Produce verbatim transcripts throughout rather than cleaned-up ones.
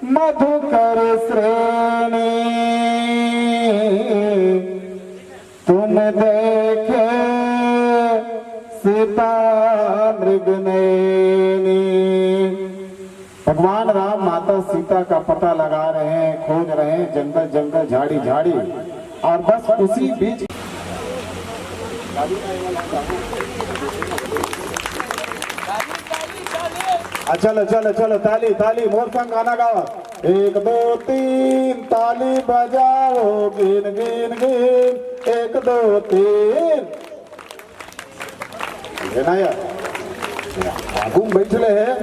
मधुकर श्रेणी तुम देखे सीता मृग नैनी। भगवान राम माता सीता का पता लगा रहे हैं, खोज रहे हैं जंगल जंगल, झाड़ी झाड़ी, और बस उसी बीच। आ, चलो चलो चलो, ताली ताली, मोर संग गाना गावा। एक दो तीन, ताली बजाओ, गिन गिन गिन, एक दो तीन। ये ना यार, आगू में बैठले है।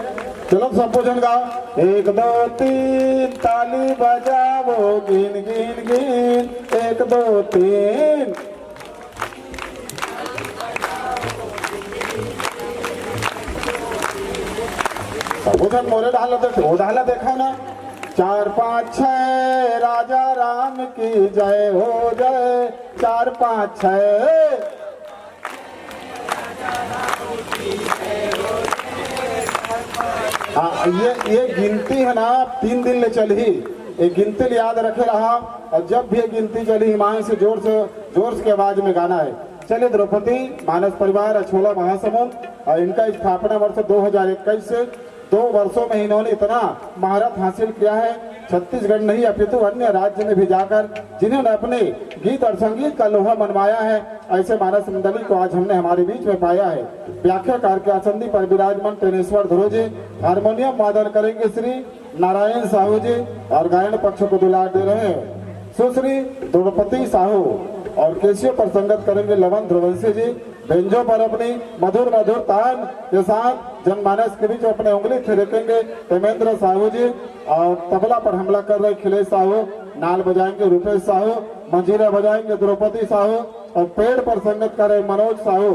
चलो, सब झन गाओ। एक दो तीन, ताली बजाओ, गिन गिन गिन, एक दो तीन। सबो झन मोरे डाहला देख, वो डाहला देखा ना। चार पाँच छः, राजा राम की जय हो जय। चार पाँच छः। हाँ, ये ये गिनती है ना, तीन दिन ले चलही। ये गिनती ले याद रखे रहा, और जब भी ये गिनती चलही, ईमान से, जोर से, जोर से आवाज में गाना है। चलिए, द्रौपदी मानस परिवार अछोला महासमुंद, और इनका स्थापना वर्ष दो हज़ार इक्कीस से। दो वर्षों में इन्होंने इतना महारत हासिल किया है, छत्तीसगढ़ नहीं अपितु अन्य राज्य में भी जाकर जिन्होंने अपने गीत और संगीत का लोहा मनवाया है, ऐसे मानस मंडली को आज हमने हमारे बीच में पाया है। व्याख्याकार के आसंदी पर विराजमान टेनेश्वर ध्रुव जी, हारमोनियम वादन करेंगे श्री नारायण साहू जी, और गायन पक्ष को दुलार दे रहे हैं सुश्री द्रौपदी साहू, और कैसियो पर संगत करेंगे लवन ध्रुवंशी जी। बेंजो पर अपनी मधुर मधुर तान के साथ जनमानस के बीच अपने उंगली थिरकेंगे प्रेमेंद्र साहू जी, और तबला पर हमला कर रहे अखिलेश साहू, नाल बजाएंगे रूपेश साहू, मंजीरा बजाएंगे द्रौपदी साहू, और पेड़ पर संगत कर रहे मनोज साहू।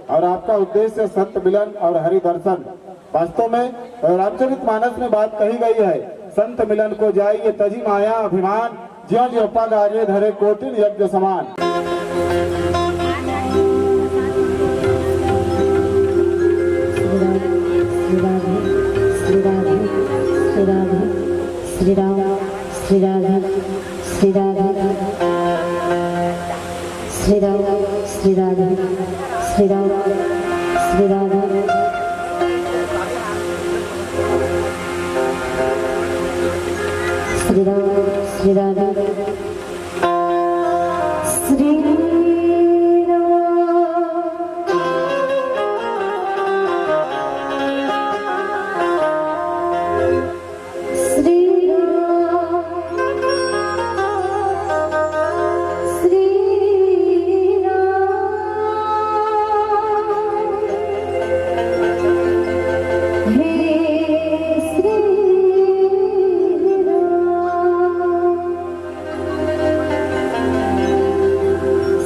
और आपका उद्देश्य संत मिलन और हरि दर्शन। वास्तव में रामचरित मानस में बात कही गई है, संत मिलन को जाइए तजी माया अभिमान, ज्यों ज्यों पग आगे धरे कोटिन यज्ञ समान। श्री राधे, श्री राधे, श्री राधे, श्री राधे, श्री राम, श्री राधे, श्री राधे, श्री राम, श्री राधे, श्री राम, श्री राधे, श्री राम, श्री राधे। श्री राम, श्री राम, श्री राम, हे श्री राम।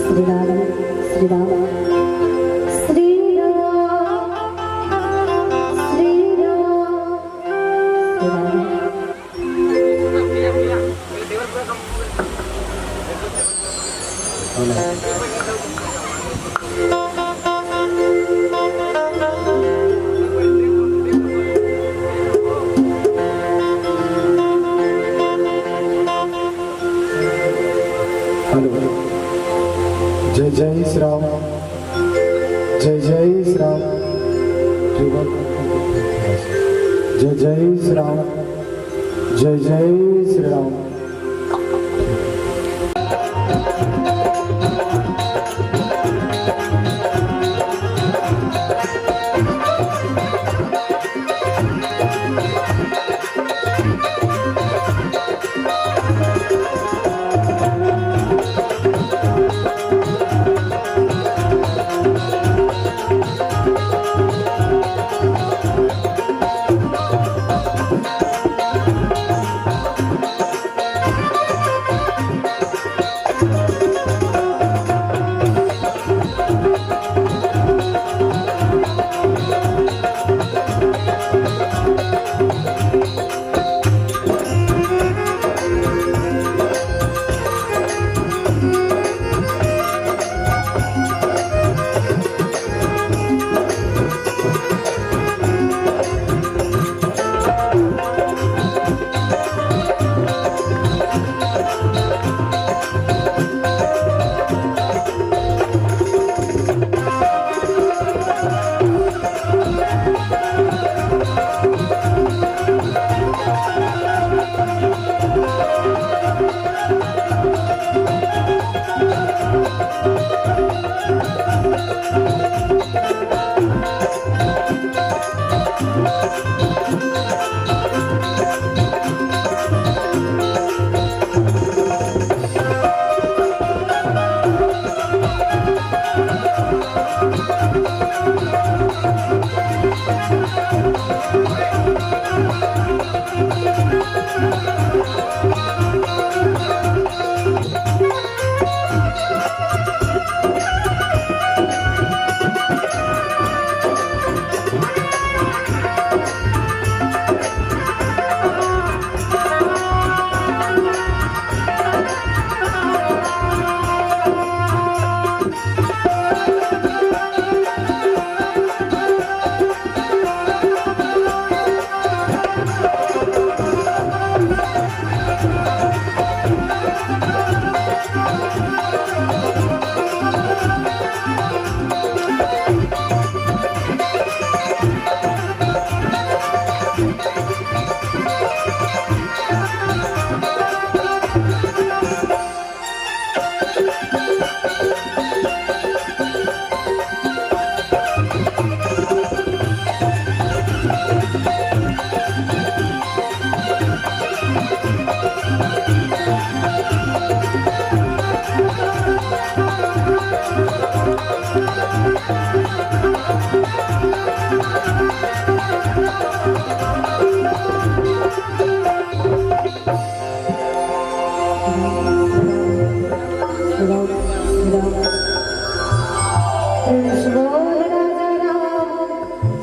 श्री राम, श्री राम, श्री राम, श्री राम, श्री राम। हेलो, जय जय श्री राम, जय जय श्री राम, जय जय श्री राम, जय जय श्री राम।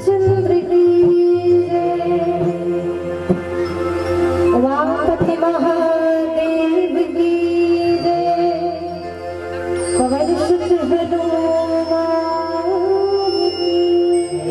चंद्र की जय, उमापति महादेव की जय, पवन सुत हनुमान की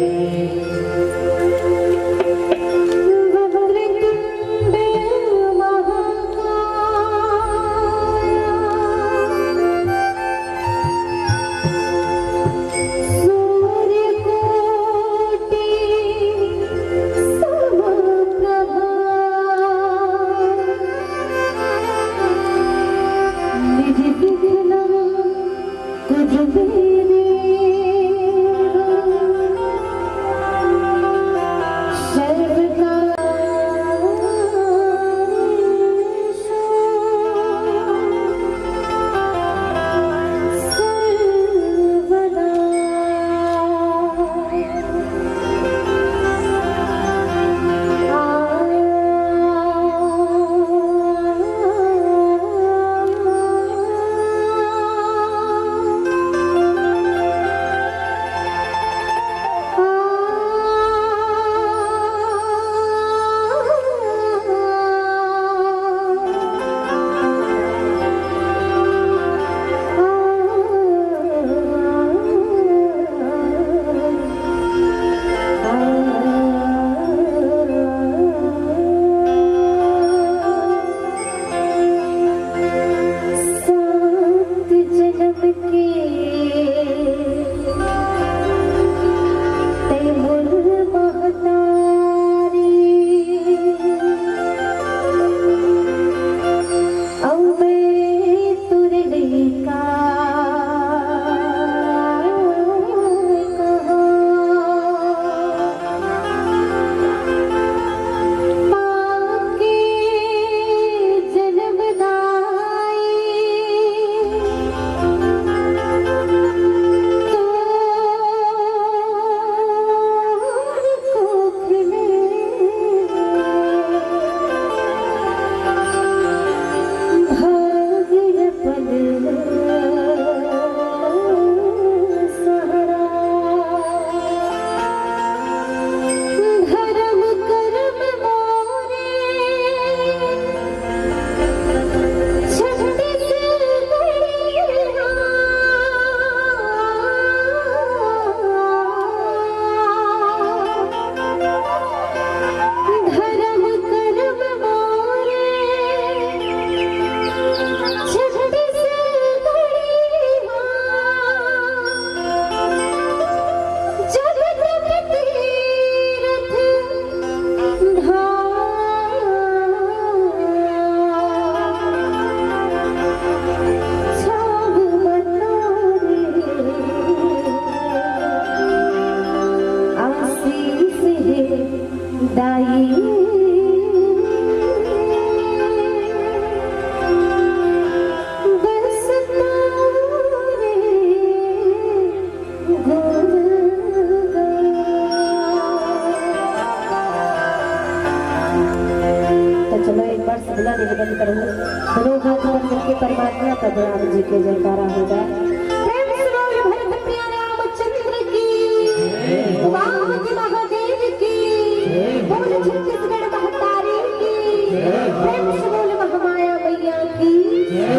निवेदन करूँ, दोनों हाथ बन करके परमात्मा का राम जी के जयकारा हो जाए। प्रेम से बोल भरत प्रिया रामचंद्र की, पार्वती महादेव की, बोल छत्तीसगढ़ महतारी की, प्रेम से बोल महामाया मैया की जय।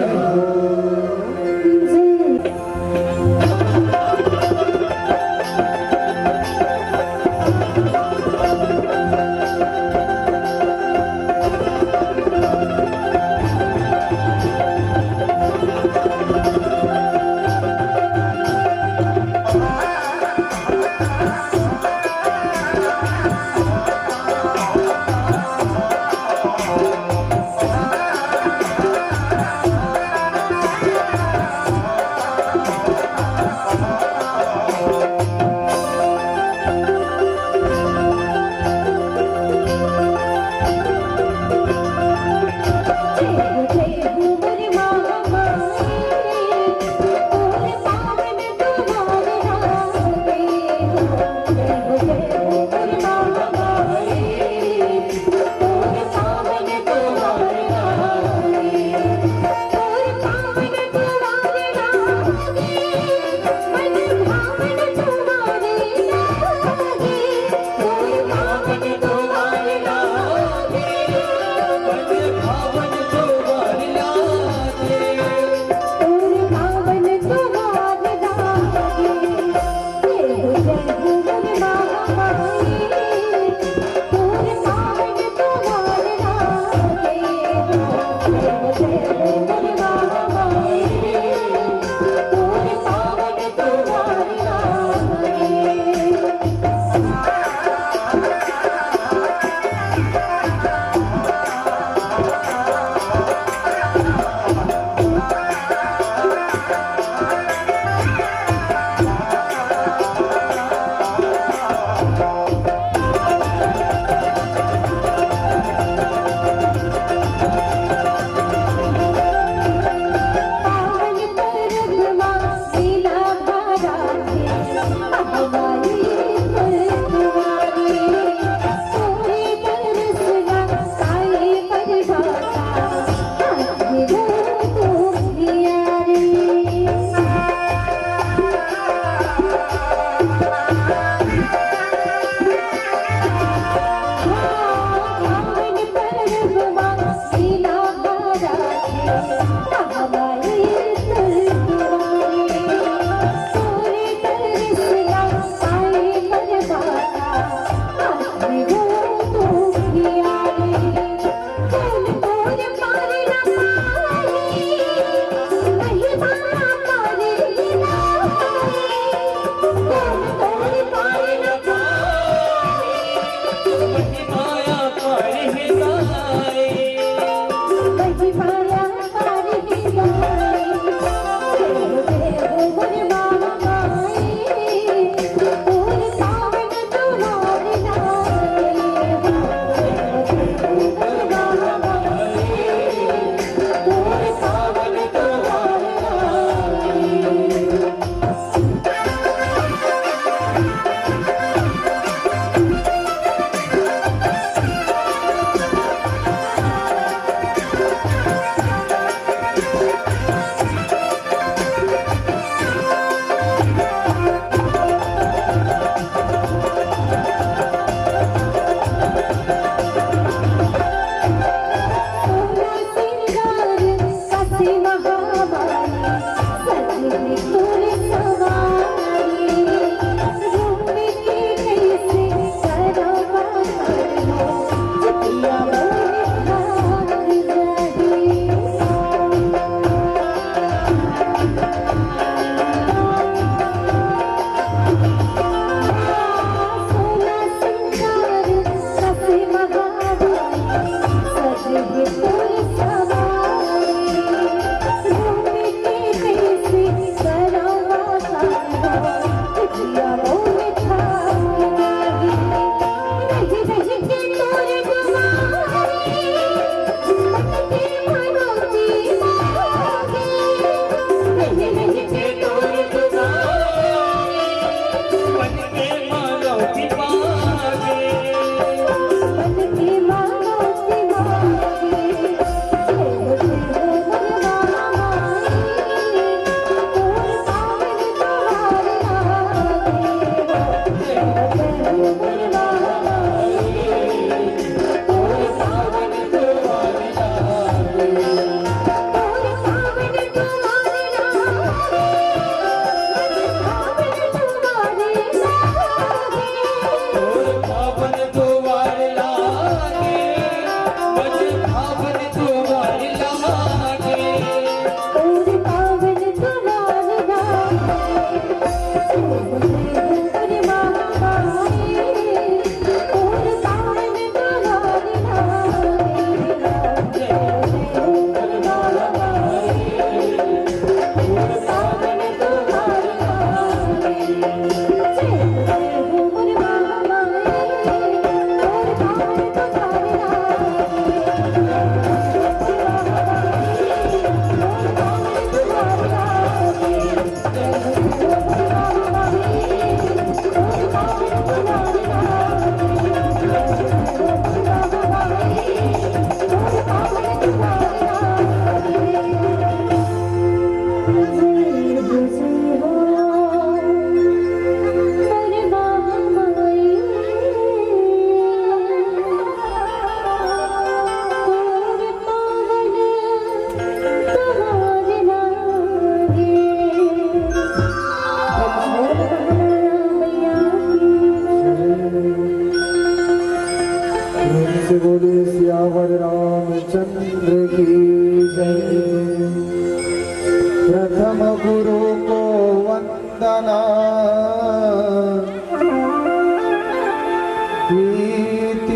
इत्यादि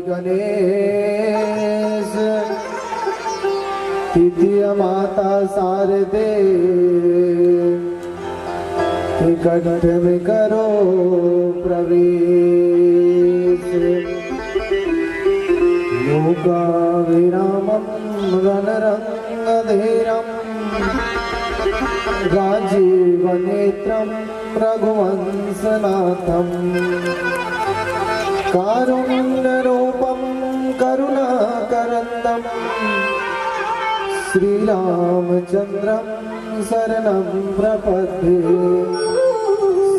गणेश तृतीय माता शारदे, इकट्ठ में करो प्रवेश। लोकाभिरामं रणरंगधीरं राजीवनेत्रं रघुवंशनाथम्। कारुण्यरूपं करुणाकरन्दं श्रीरामचन्द्रं शरणं प्रपद्ये।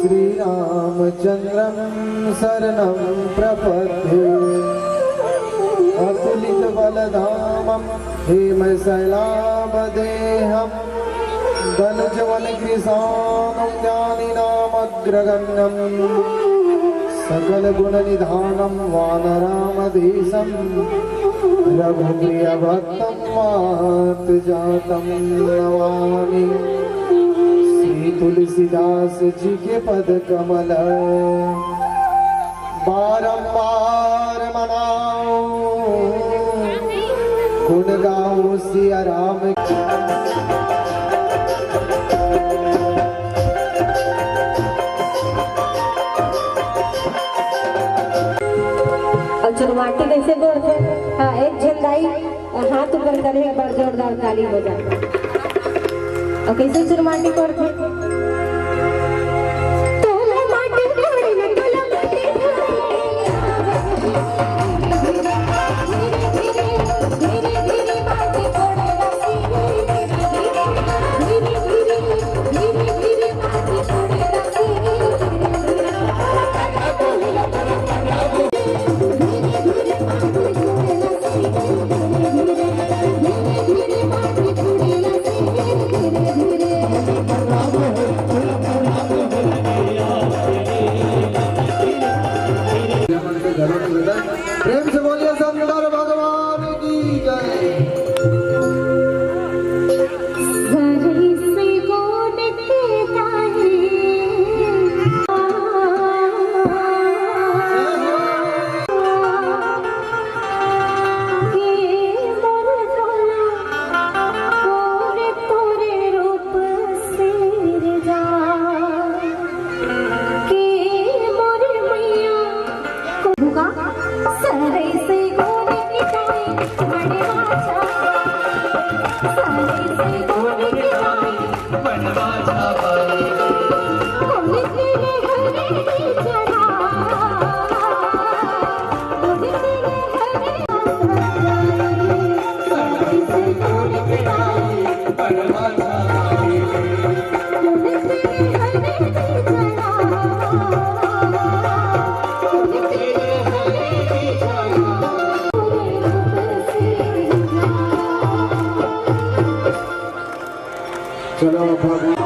श्रीरामचन्द्रं शरणं प्रपद्ये। अतुलितबलधामं हेमशैलाभदेहं दनुजवनकृशानुं ज्ञानिनामग्रगण्यम्। सकलगुणनिधानं वानरामधीशं रघुप्रियभक्तं वातजातं नमामि। श्री तुलसीदास जी के पद कमल बारंबार मनाओ, गुण गाओ सिया राम। अउ चुरमाटी कइसे बोलथे? हाँ, एक झन दाई हाथ ऊपर करे, एक बार जोरदार ताली हो जाए। अउ कइसे चुरमाटी करथे? प्रेम से बोलिए शंकर भगवान की जय। चलो भगवान।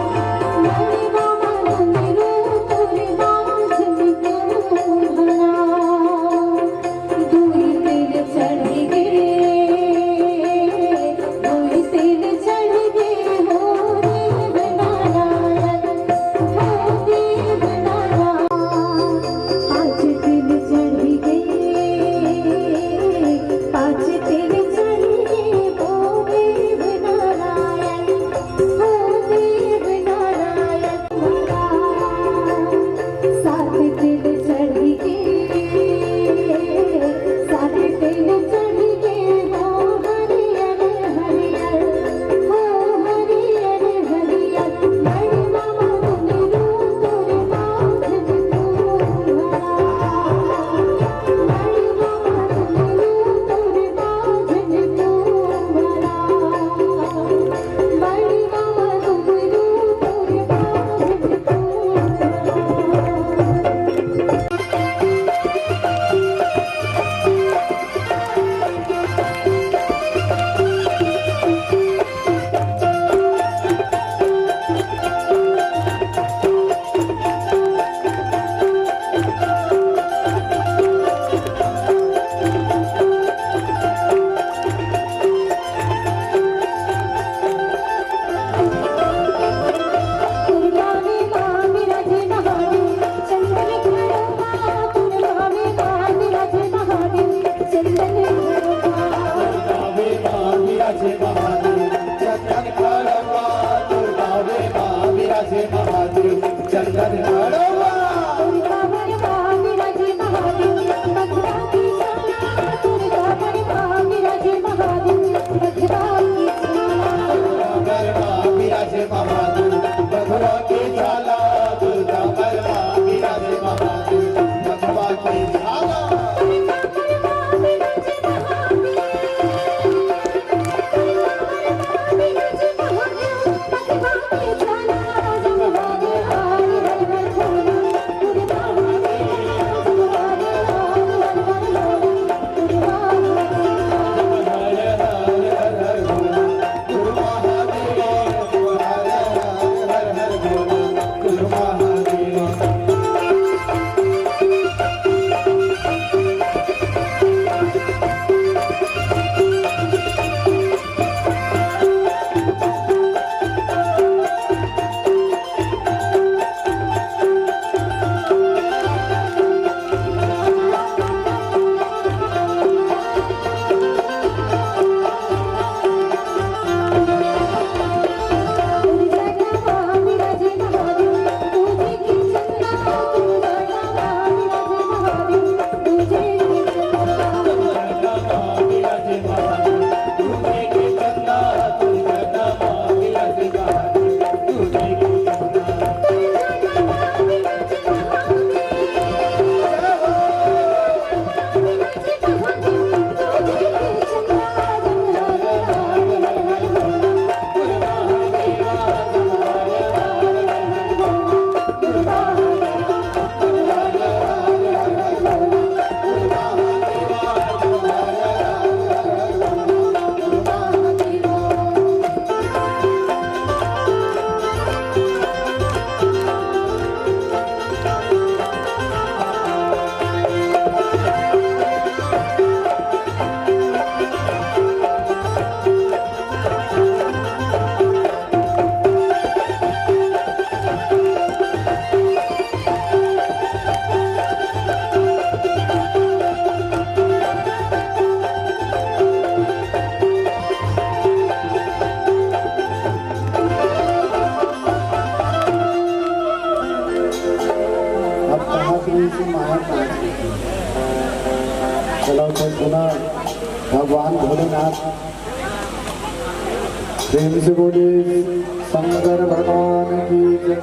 चलो, तो पुनः भगवान भोलेनाथ, प्रेम से बोलिए, शंकर भगवान की जय।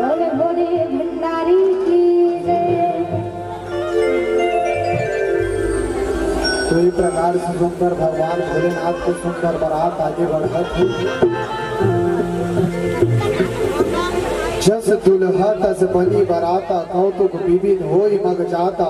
बोले बोले भंडारी की जय। तो ये प्रकार से सुंदर भगवान भोलेनाथ के सुंदर बारात आगे बढ़त हे। जस दुल्हा तस बनी बराता, कौतुक विविध होई मग जाता।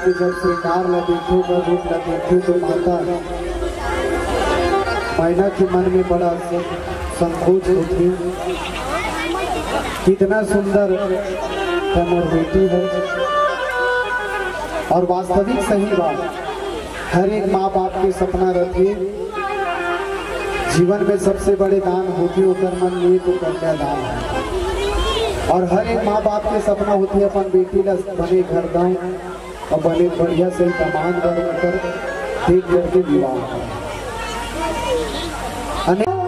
जब श्रृंगार ला देखथे, ओकर रूप ला देखथे, तो माता मैना के मन में बड़ा स-, संकोच होथे। कितना सुंदर त मोर बेटी है। और वास्तविक सही बात, हर एक माँ बाप के सपना रथे, जीवन में सबसे बड़े दान होथे ओकर मन में तो कन्यादान है। और हर एक माँ बाप के सपना होथे अपन बेटी ला बने घर दंव और बने बढ़िया से दामाद बर ओकर देख करके विवाह करें। अने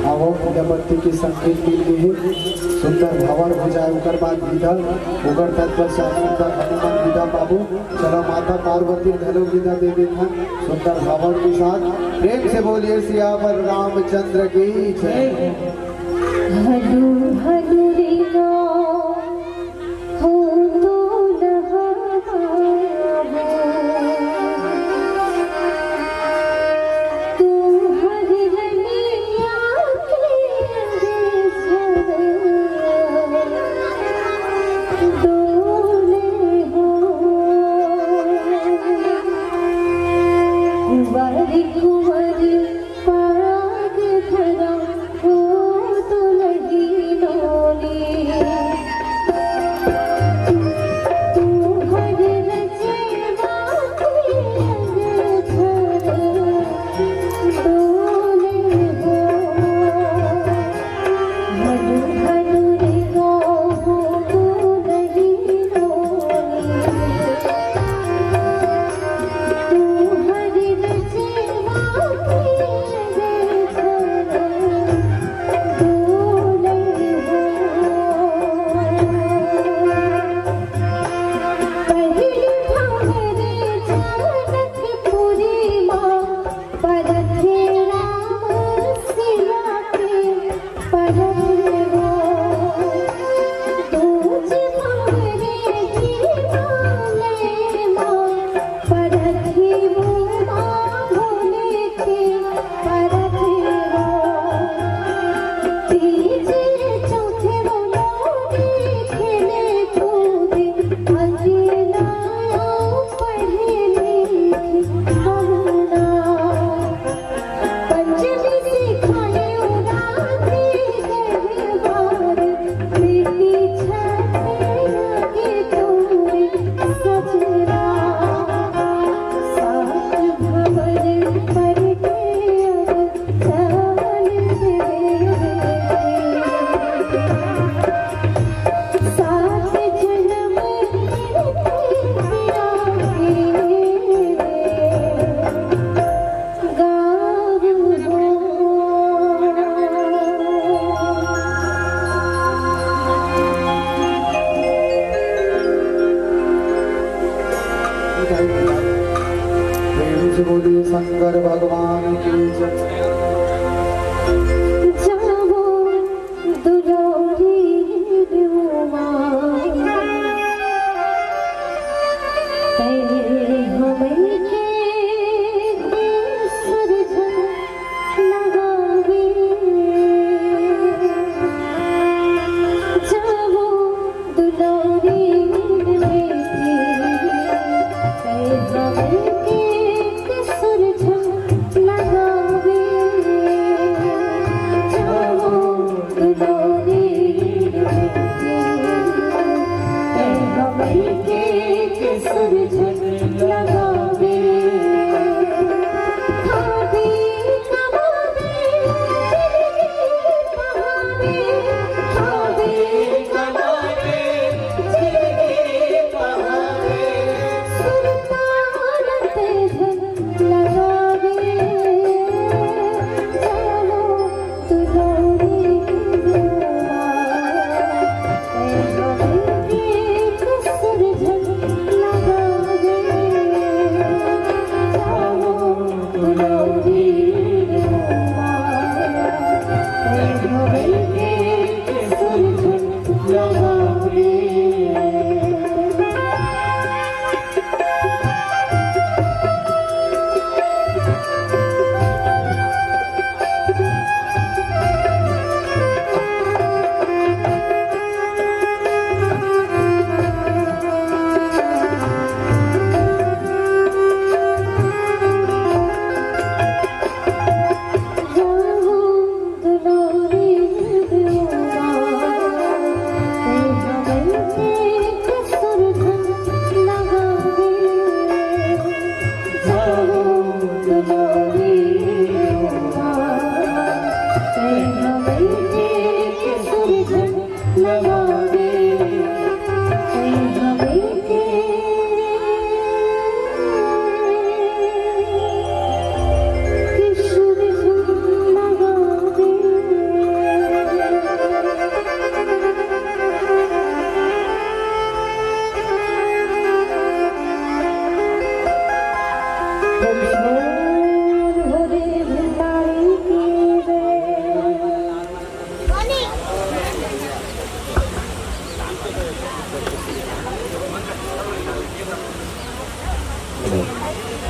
आवो, पूजा पत्ती के संकेत मिल गे हे। सुंदर भंवर हो जाए, ओकर बाद विदा, ओकर तत्पश्चात सुंदर हनुमान विदा पाबो। चलो, माता पार्वती घलो विदा दे देथन सुंदर भंवर के साथ। प्रेम से बोलिए सियावर रामचंद्र की जय। हनु हनु रे गा। हो तो नहावो, तू हर रनिया के अंग झर डोले हो। कुंवर कुंवर पाग धरा हो दुलहिनों ने। तू हर रचवा के अंग झर डोले हो। हनु हनु रे गा हो दुलहिनों ने। तू हर रचवा के प्रेम से बोलिए शंकर भगवान की जय। हमन के केसर झन लगावे, जावो दुलारी बेटी, हमन के केसर झन लगावे, जावो दुलारी बेटी, हमन के केसर झन लगावे। खादी कमावे, जिंदगी पहावे, खादी कमावे, जिंदगी पहावे, सुरता रते झन लगावे, जावो दुलारी दुआ, ए हमन के केसर झन लगावे, जावो दुलारी दुआ, ए हमन के केसर झन लगावे।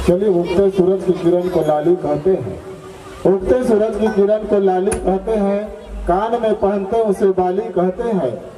चलिए, उगते सूरज की किरण को लाली कहते हैं, उगते सूरज की किरण को लाली कहते हैं, कान में पहनते उसे बाली कहते हैं।